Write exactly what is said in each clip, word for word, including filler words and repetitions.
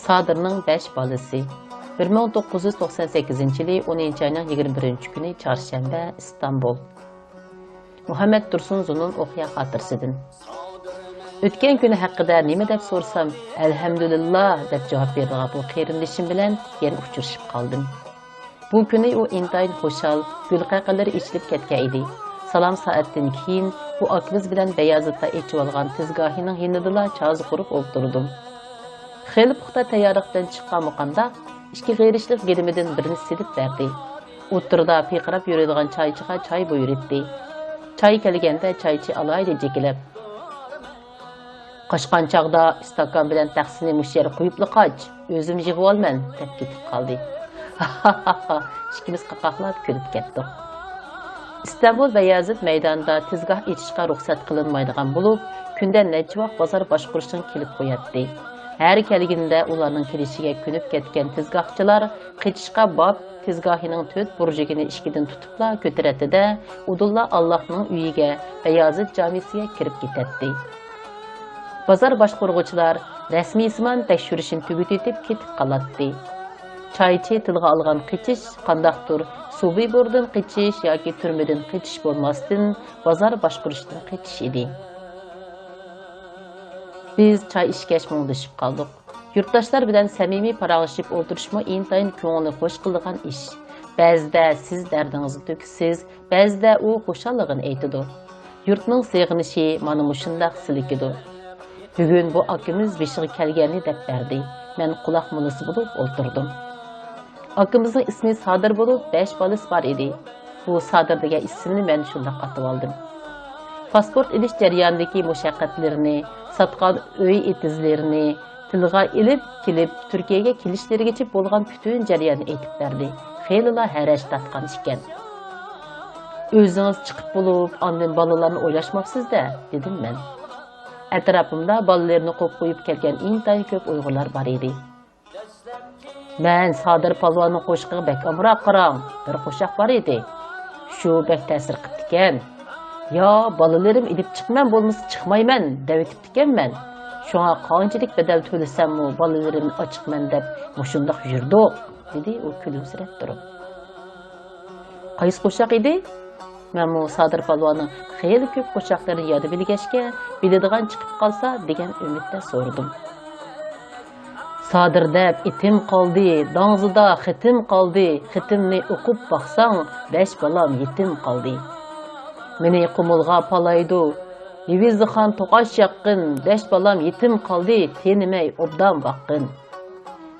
سادىرنىڭ بەش بالىسى. بىر مىڭ توققۇز يۈز توقسان سەككىزىنچى يىلى ئونىنچى ئاينىڭ يىگىرمە بىرىنچى كۈنى، چارشەنبە، ئىستانبۇل. مۇھەممەد تۇرسۇن زۇنۇن ئوقيا خاتىرىسىدىن. ئۆتكەن كۈنى ھەققىدە نېمە دەپ سورىسام، «ئەلھەمدۇلىللا» دەپ جاۋاب بېرىدىغان بۇ قېرىندىشىم بىلەن يەنە ئۇچرىشىپ قالدىم. بۇ كۈنى ئۇ ئىنتايىن خۇشال، گۈل قەقەلىرى ئېچىلىپ كەتكەن ئىدى. سالام سائەتتىن كېيىن ئۇ ئاكىمىز بىلەن بەيازىتتا ئېچىۋالغان تېزگاھىنىڭ يېنىدىلا چازا قۇرۇپ ئولتۇردۇم. خېلى پۇختا تەييارلىقتىن چىققانمۇ قانداق، ئىككى غېرىشلىق گىدىمىدىن بىرنى سېلىپ بەردى. ئوتتۇرىدا پىرقىراپ يۈرىدىغان چايچىغا چاي بۇيرۇتتى. چاي كەلگەندە چايچى ئالاھىدە جېكىلەپ، «قاچقان چاغدا ئىستاكان بىلەن تەخسىنى مۇشۇ يەرگە قويۇپلا قاچ، ئۆزۈم يىغىۋالىمەن» دەپ كېتىپ قالدى. ئىككىمىز قاقاقلاپ كۈلۈپ كەتتۇق. ئىستانبۇل بايازىد مەيدانىدا تېزگاھ ئېچىشقا رۇخسەت قىلىنمايدىغان بولۇپ، كۈندە نەچچە ۋاق بازار باشقۇرۇشنىڭ كېلىپ قوياتتى. ھەر كەلگىنىدە ئۇلارنىڭ كېلىشىگە كۆنۈپ كەتكەن تېزگاھچىلار قېچىشقا باب تېزگاھىنىڭ تۆت بۇرجىكىنى ئىشىكىدىن تۇتۇپلا كۆتۈرەتتى-دە، ئۇدۇللا ئاللاھنىڭ ئۆيىگە، بايازىد جامىسىگە كىرىپ كېتەتتى. بازار باشقۇرغۇچىلار رەسمىيسىمان تەكشۈرۈشنى تۈگىتىۋېتىپ كېتىپ قالاتتى. چايچى تىلغا ئالغان قېچىش قانداقتۇر سۇبىبوردىن قېچىش ياكى تۈرمىدىن قېچىش بولماستىن، بازار باشقۇرۇشتىن قېچىش ئىدى. بىز چاي ئىچكەچ مۇڭدىشىپ قالدۇق. يۇرتداشلار بىلەن سەمىمىي پاراڭلىشىپ ئولتۇرۇشمۇ ئىنتايىن كۆڭۈلنى خۇش قىلىدىغان ئىش. بەزىدە سىز دەردىڭىزنى تۆكىسىز، بەزىدە ئۇ خۇشاللىقىنى ئېيتىدۇ. يۇرتنىڭ سېغىنىشى مانا مۇشۇنداق سىلكىدۇ. بۈگۈن بۇ ئاكىمىز بېشىغا كەلگەننى دەپ بەردى. مەن قۇلاق موللىسى بولۇپ ئولتۇردۇم. ئاكىمىزنىڭ ئىسمى سادىر بولۇپ، بەش بالىسى بار ئىدى. بۇ سادىر دېگەن ئىسىمنى مەن شۇنداق ئاتىۋالدىم. پاسپورت ئېلىش جەريانىدىكى مۇشەققەتلىرىنى، ساتقان ئۆي ئېتىزلىرىنى تىلغا ئېلىپ كېلىپ، تۈركىيەگە كېلىشلىرىگىچە بولغان پۈتۈن جەرياننى ئېيتىپ بەردى. خېلىلا ھەرەج تارتقان ئىكەن. «ئۆزىڭىز چىقىپ بولۇپ، ئاندىن بالىلارنى ئويلاشماپسىز-دە؟» دېدىم مەن. ئەتراپىمدا بالىلىرىنى قويۇپ قويۇپ كەلگەن ئىنتايىن كۆپ ئۇيغۇرلار بار ئىدى. مەن سادىر پالۋاننىڭ قوشىقىغا بەك ئامراق، قاراڭ، بىر قوشاق بار ئىدى. شۇ بەك تەسىر قىپتىكەن. يا بالىلىرىم ئېلىپ چىقىمەن بولمىسا چىقمايمەن دەۋېتىپتىكەنمەن. شۇڭا قانچىلىك بەدەل تۆلىسەممۇ بالىلىرىمنى ئاچىقىمەن دەپ مۇشۇنداق يۈردۇق، دېدى ئۇ كۈلۈمسىرەپ تۇرۇپ. قايسى قوشاق ئىدى؟ مەنمۇ سادىر پالۋاننىڭ خېلى كۆپ قوشاقلىرىنى ياد بىلگەچكە، بىلىدىغان چىقىپ قالسا دېگەن ئۈمىدتە سورىدىم. سادىر دەپ ئېتىم قالدى، داڭزىدا خېتىم قالدى، خېتىمنى ئوقۇپ باقساڭ، بەش بالام يېتىم قالدى. مېنى قۇمۇلغا پالايدۇ، ھېۋىزىخان توقاش ياققىن، بەش بالام يېتىم قالدى، تېنىمەي ئوبدان باققىن.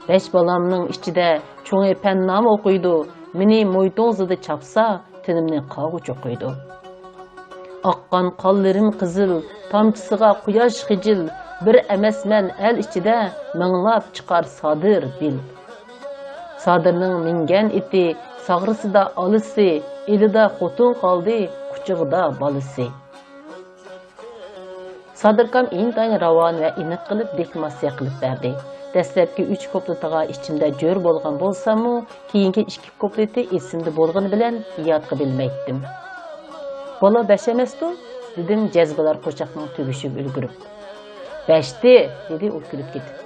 بەش بالامنىڭ ئىچىدە چوڭى پەننامە ئوقۇيدۇ، مېنى مويتوڭزىدا چاپسا، تېنىمنى قاغا چوقۇيدۇ. ئاققان قانلىرىم قىزىل، تامچىسىغا قۇياش خىجىل، بىر ئەمەسمەن ئەل ئىچىدە، مىڭلاپ چىقار سادىر بىل. سادىرنىڭ مىنگەن ئېتى، ساغرىسىدا ئالىسى، ئېلىدا خوتۇن قالدى، قۇچىقىدا بالىسى. سادىركام ئىنتايىن راۋان ۋە ئېنىق قىلىپ دېكلاماتسىيە قىلىپ بەردى. دەسلەپكى ئۈچ كۇپلېتىغا ئىچىمدە جۆر بولغان بولساممۇ، كېيىنكى ئىككى كۇپلېتى ئېسىمدە بولغىنى بىلەن يادقا بىلمەيتتىم. «بالا بەش ئەمەستۇ؟» دېدىم جەزبىدار قوشاقنىڭ تۈگىشىگە ئۈلگۈرۈپ. «بەشتى!» دېدى ئۇ كۈلۈپ كېتىپ.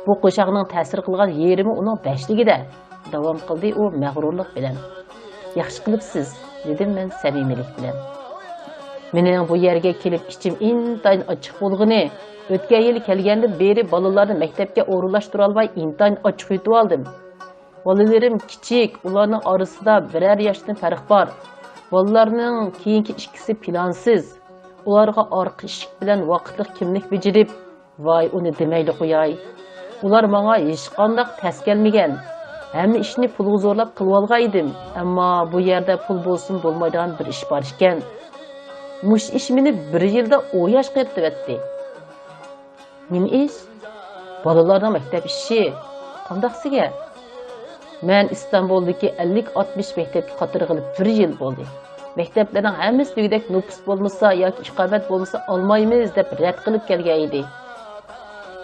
«بۇ قوشاقنىڭ تەسىر قىلغان يېرىمۇ ئۇنىڭ بەشلىكىدە!» داۋام قىلدى ئۇ مەغرۇرلۇق بىلەن. «ياخشى قىلىپسىز!» دېدىم مەن سەمىمىيلىك بىلەن. مېنىڭ بۇ يەرگە كېلىپ ئىچىم ئىنتايىن ئاچچىق بولغىنى، ئۆتكەن يىلى كەلگەندىن بېرى بالىلارنى مەكتەپكە ئورۇنلاشتۇرالماي ئىنتايىن ئاچچىقىۋېتىۋالدىم. بالىلىرىم كىچىك، ئۇلارنىڭ ئارىسىدا بىرەر ياشتىن پەرق بار. بالىلارنىڭ كېيىنكى ئىككىسى پىلانسىز. ئۇلارغا ئارقا ئىشىك بىلەن ۋاقىتلىق كىملىك بېجىرىپ، ۋاي، ئۇنى دېمەيلا قوياي. ئۇلار ماڭا ھېچقانداق تەس كەلمىگەن. ھەممە ئىشنى پۇلغا زورلاپ قىلىۋالغان ئىدىم. ئەمما بۇ يەردە پۇل بولسىمۇ بولمايدىغان بىر ئىش بار ئىكەن. مۇشۇ ئىش مېنى بىر يىلدا ئون ياشقا ئېرىتىۋەتتى. نېمە ئىش؟ بالىلارنىڭ مەكتەپ ئىشى. قانداقسىگە؟ مەن ئىستانبۇلدىكى ئەللىك ئاتمىش مەكتەپكە قاتارغىلى بىر يىل بولدى. مەكتەپلەرنىڭ ھەممىسى دېگۈدەك نوپۇس بولمىسا ياكى ئىقامەت بولمىسا ئالمايمىز دەپ رەت قىلىپ كەلگەن ئىدى.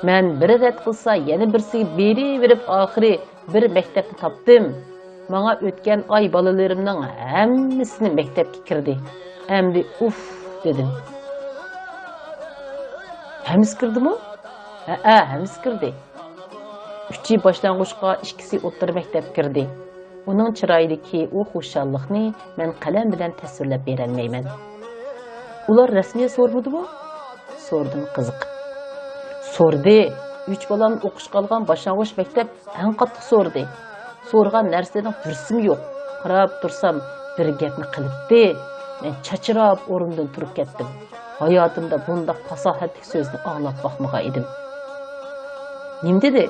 مەن بىرى رەت قىلسا يەنە بىرسىگە بېرىۋېرىپ ئاخىرى بىر مەكتەپنى تاپتىم. ماڭا ئۆتكەن ئاي بالىلىرىمنىڭ ھەممىسىنى مەكتەپكە كىردى. ئەمدى ئۇف دېدىم. ھەممىسى كىردىمۇ؟ ھەئە، ھەممىسى كىردى. ئۈچى باشلانغۇچقا، ئىككىسى ئوتتۇرا مەكتەپكە كىردى. ئۇنىڭ چىرايىدىكى ئۇ خۇشاللىقنى مەن قەلەم بىلەن تەسۋىرلەپ بېرەلمەيمەن. ئۇلار رەسمىي سورىمىدىمۇ؟ سورىدىم قىزىقىپ. سورىدى. ئۈچ بالامنى ئوقۇشقا ئالغان باشلانغۇچ مەكتەپ ئەڭ قاتتىق سورىدى. سورىغان نەرسىلىرىنىڭ بىرسىمۇ يوق. قاراپ تۇرسام، بىر گەپنى قىلىپتى. مەن چاچراپ ئورنۇمدىن تۇرۇپ كەتتىم. ھاياتىمدا بۇنداق پاساھەتلىك سۆزنى ئاڭلاپ باقمىغان ئىدىم. نېمە دېدى؟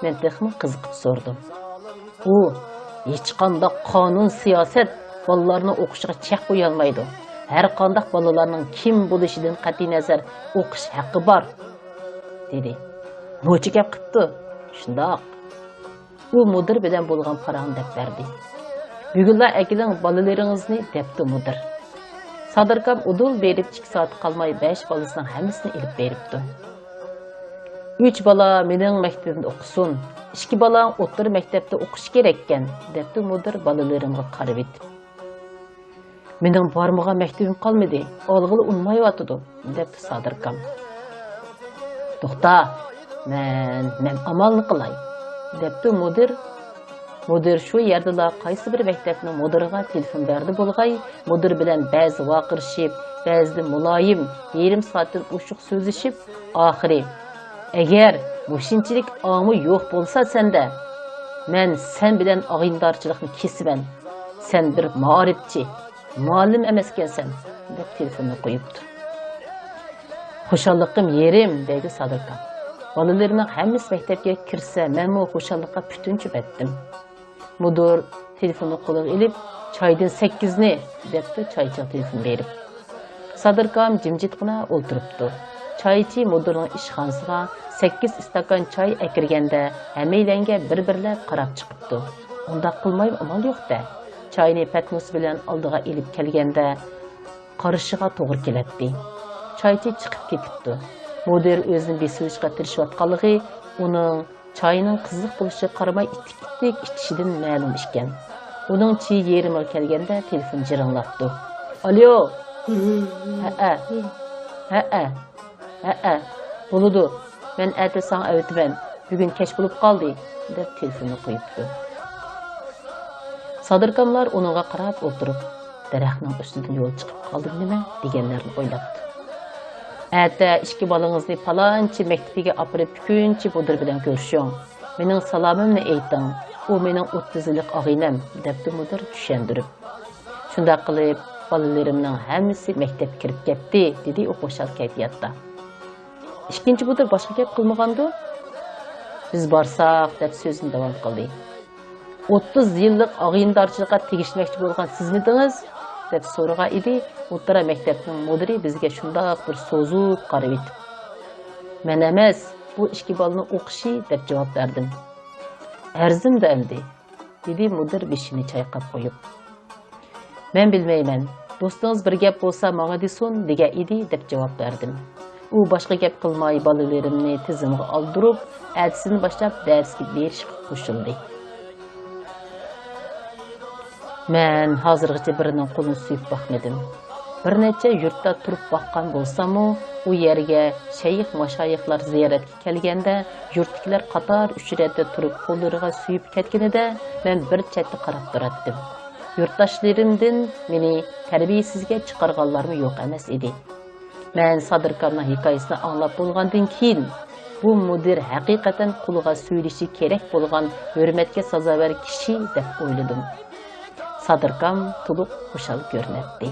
مەن تېخىمۇ قىزىقىپ سورىدىم. ئۇ، ھېچقانداق قانۇن، سىياسەت بالىلارنىڭ ئوقۇشىغا چەك قويالمايدۇ. ھەرقانداق بالىلارنىڭ كىم بولۇشىدىن قەتئىينەزەر ئوقۇش ھەققى بار، دېدى. نوچى گەپ قىپتۇ. شۇنداق. ئۇ مۇدىر بىلەن بولغان پاراڭنى دەپ بەردى. بۈگۈنلا ئەكېلىڭ بالىلىرىڭىزنى، دەپتۇ مۇدىر. سادىركام ئۇدۇل بېرىپ ئىككى سائەت قالماي بەش بالىسىنىڭ ھەممىسىنى ئېلىپ بېرىپتۇ. ئۈچ بالا مېنىڭ مەكتىپىمدە ئوقۇسۇن، ئىككى بالاڭ ئوتتۇرا مەكتەپتە ئوقۇشى كېرەككەن، دەپتۇ مۇدىر بالىلىرىمغا قارىۋېتىپ. مېنىڭ بارمىغان مەكتىپىم قالمىدى، ئالغىلى ئۇنىمايۋاتىدۇ، دەپتۇ سادىركام. توختا، مەن، مەن ئامالنى قىلاي، دەپتۇ مۇدىر. مۇدىر شۇ يەردىلا قايسى بىر مەكتەپنىڭ مۇدىرىغا تېلېفون بەردى بولغاي، مۇدىر بىلەن بەزىدە ۋارقىرىشىپ، بەزىدە مۇلايىم، يېرىم سائەتتىن ئوشۇق سۆزلىشىپ، ئاخىرى، ئەگەر مۇشۇنچىلىك ئاڭمۇ يوق بولسا سەندە، مەن سەن بىلەن ئاغىنىدارچىلىقنى كېسىمەن. سەن بىر مائارىپچى، مۇئەللىم ئەمەسكەنسەن، دەپ تېلېفوننى قويۇپتۇ. خۇشاللىقىم يېرىم، دەيدۇ سادىركام. بالىلىرىمنىڭ ھەممىسى مەكتەپكە كىرسە، مەنمۇ خۇشاللىققا پۈتۈن چۆمەتتىم. مۇدىر تېلېفوننى قولىغا ئېلىپ، چايدىن سەككىزنى، دەپتۇ چايچىغا تېلېفون بېرىپ. سادىركام جىمجىتقىنا ئولتۇرۇپتۇ. چايچى مۇدىرنىڭ ئىشخانىسىغا سەككىز ئىستاكان چاي ئەكىرگەندە، ھەممەيلەنگە بىر-بىرلەپ قاراپ چىقىپتۇ. ئۇنداق قىلمايمۇ ئامال يوق-دە. چاينى پەتنۇسى بىلەن ئالدىغا ئېلىپ كەلگەندە، قارىشىغا توغرا كېلەتتى. چايچى چىقىپ كېتىپتۇ. مۇدىر ئۆزىنى بېسىۋېلىشقا تىرىشىۋاتقانلىقى ئۇنىڭ چاينىڭ قىزىق بولۇشىغا قارىماي، ئىتتىك-ئىتتىك ئىچىشىدىن مەلۇم ئىكەن. ئۇنىڭ چېيى يېرىمىغا كەلگەندە، تېلېفون جىرىڭلاپتۇ. ئاليو! ھەئە. ھەئە. ھەئە. بولىدۇ. مەن ئەتە ساڭا ئەۋېتىمەن. بۈگۈن كەچ بولۇپ قالدى، دەپ تېلېفوننى قويۇپتۇ. سادىركاملار ئۇنىڭغا قاراپ ئولتۇرۇپ، دەرەخنىڭ ئۈستىدىن يول چىقىپ قالدىم نېمە دېگەنلەرنى ئويلاپتۇ. ئەتە ئىككى بالىڭىزنى پالانچى مەكتىپىگە ئاپىرىپ، كۈنچى مۇدىر بىلەن كۆرۈشۈڭ. مېنىڭ سالامىمنى ئېيتىڭ، ئۇ مېنىڭ ئوتتۇز يىللىق ئاغىنەم، دەپتۇ مۇدىر چۈشەندۈرۈپ. شۇنداق قىلىپ، بالىلىرىمنىڭ ھەممىسى مەكتەپكە كىرىپ كەتتى، دېدى ئۇ خۇشال كەيپىياتتا. ئىككىنچى مۇدىر باشقا گەپ قىلمىغاندۇ؟ بىز بارساق، دەپ سۆزىنى داۋام قىلدى. ئوتتۇز يىللىق ئاغىنىدارچىلىققا تېگىشمەكچى بولغان سىزمىدىڭىز؟ دەپ سورىغان ئىدى. ئوتتۇرا مەكتەپنىڭ مۇدىرى بىزگە شۇنداق بىر سوزۇپ قارىۋېتىپ. مەن ئەمەس، بۇ ئىككى بالىنىڭ ئوقۇشى، دەپ جاۋاب بەردىم. ئەرزىمدۇ ئەمدى؟ دېدى مۇدىر بېشىنى چايقاپ قويۇپ. مەن بىلمەيمەن، دوستىڭىز بىر گەپ بولسا ماڭا دېسۇن، دېگەن ئىدى، دەپ جاۋاب بەردىم. ئۇ باشقا گەپ قىلماي، بالىلىرىمنى تىزىمغا ئالدۇرۇپ، ئەتىسىدىن باشلاپ دەرسكە بېرىشقا قوشۇلدى. مەن ھازىرغىچە بىرىنىڭ قولىنى سۆيۈپ باقمىدىم. بىر نەچچە يۇرتتا تۇرۇپ باققان بولساممۇ، ئۇ يەرگە شەيخ ماشايىخلار زىيارەتكە كەلگەندە، يۇرتتىكىلەر قاتار ئۈچ رەتتە تۇرۇپ قوللىرىغا سۆيۈپ كەتكىنىدە، مەن بىر چەتتە قاراپ تۇراتتىم. يۇرتداشلىرىمدىن مېنى تەربىيىسىزگە چىقارغانلارمۇ يوق ئەمەس ئىدى. مەن سادىركامنىڭ ھېكايىسىنى ئاڭلاپ بولغاندىن كېيىن، بۇ مۇدىر ھەقىقەتەن قۇلىغا سۆيۈلۈشى كېرەك بولغان ھۆرمەتكە سازاۋەر كىشى دەپ ئويلىدىم. سادىركام تولۇق خۇشال كۆرۈنەتتى.